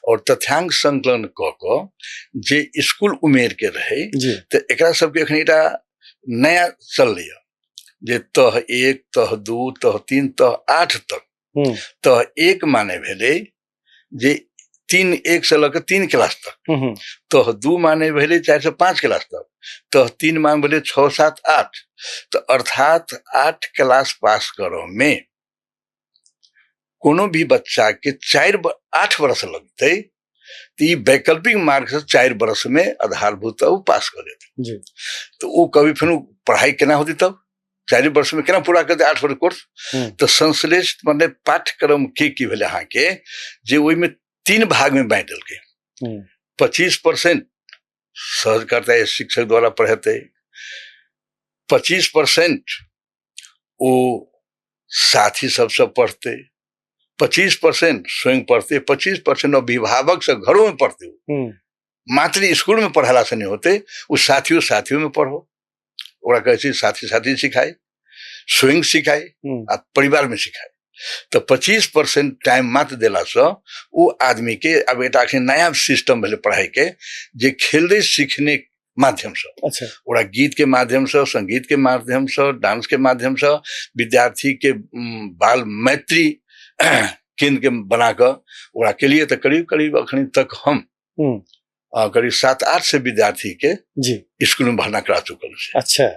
आओर तथ्यांक संकलन कऽ कऽ जे स्कूल उमेर के रहै, तऽ एकरा सबके एखन एकटा नया चललैए जे तह 1, तह 2, तह 3, तह 8 तक। तह 1 माने भेलै जे 3 1 से लऽ कऽ 3 क्लास तक। तह 2 माने भेलै 4 से 5 क्लास तक। तह 3 माने भेलै 6, 7, 8। तऽ अर्थात 8 क्लास पास करऽ में कोनो भी बच्चा के 4-8 वर्ष लगतै, तऽ ई वैकल्पिक मार्ग से 4 वर्ष में आधारभूत ओ पास कऽ लेतै। तऽ ओ कभी फेर पढ़ाई केना होतै? तब 4 वर्ष में केना पूरा करतै 8 वर्ष कोर्स? तऽ संश्लेषित मतलब पाठ्यक्रम के की भेलै अहाँके जे ओहिमे 3 भाग में बांटि देलकै। 25% सहजकर्ता या शिक्षक द्वारा पढ़ेतै, 25% ओ साथी सबसँ पढ़तै, 25% स्वयं पढ़तै, 25% अभिभावक से घरों में पढ़तै। मात्र स्कूल में पढ़ला से नहीं होते, ओ साथियों साथियों में पढ़ो। ओकरा कहै छै साथी साथी सिखाय, स्वयं सिखाय आ परिवार में सिखाय। तऽ 25% टाइम मात्र देलासँ ओ आदमी के आब एकटा अखन नया सिस्टम भेलै पढ़ाई के जे खेलने सीखने माध्यमसँ, ओकरा गीत के माध्यमसँ, संगीत के माध्यमसँ, डांस के माध्यमसँ विद्यार्थी के बाल मैत्री केंद्र के बना कऽ ओकरा के लिए तऽ करीब करीब अखन तक हम करीब 700-800 विद्यार्थी के स्कूल में भर्ना करा चुकल छी।